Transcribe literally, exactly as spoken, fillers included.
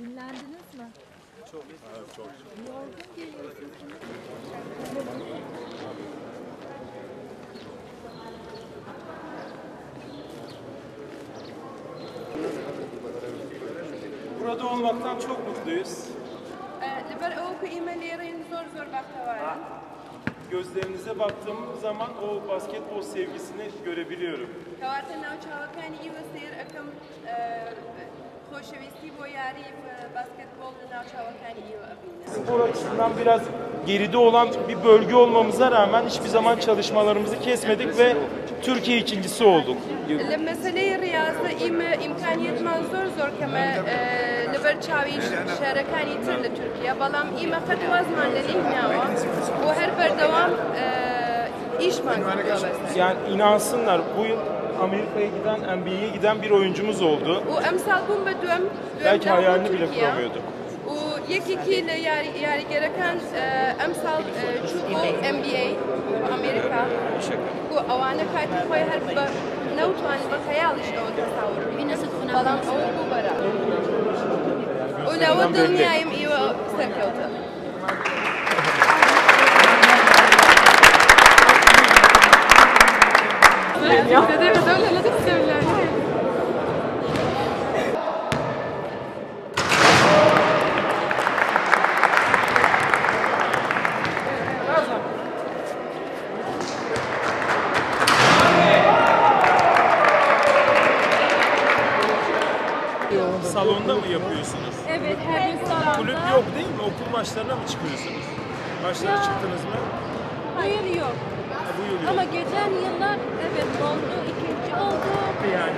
Dinlendiniz mi? Çok. Yorgun geliyorsunuz. Burada olmaktan çok mutluyuz. Li ber ew ku îme lêrên zor zor bextewar in. Gözlerinize baktığım zaman o basketbol sevgisini görebiliyorum. Kewata navçawakanî î ve seyir ekim, e, Xoşewîstî bo yarî ve basketbol li nav çawakanî î ve evîne. Spor açısından biraz geride olan bir bölge olmamıza rağmen hiçbir zaman çalışmalarımızı kesmedik ve Türkiye ikincisi olduk. Li meseleyê riyazî îme îmkaniyetman zor zor keme, e, li ber çavî şehrekanî tir li Tirkiye. Belam îme qet wazman li nîh nawa û her berdewam, e, İş bankası. Yani inansınlar, bu yıl Amerika'ya giden, N B A'ye giden bir oyuncumuz oldu. Û emsal bûn be duem, duem Belki hayalini bile kuramıyorduk. Û yekî kî li yarî-, yarîgerekan, e, emsal, e, çû bû N B A Amerika. Ku ewane katî xwe her bi newtwan bi xeyal işte o tesawur. Belam ew bû bera. Û lewe dilniyayim îwe serkewte. Salonda mı yapıyorsunuz? Evet, her gün salonda. Kulüp yok değil mi? Okul maçlarına mı çıkıyorsunuz? Maçlara çıktınız mı? Bu yıl yok. Ha, bu yıl yok. Ama geçen yıllar evet oldu, ikinci oldu. Yani.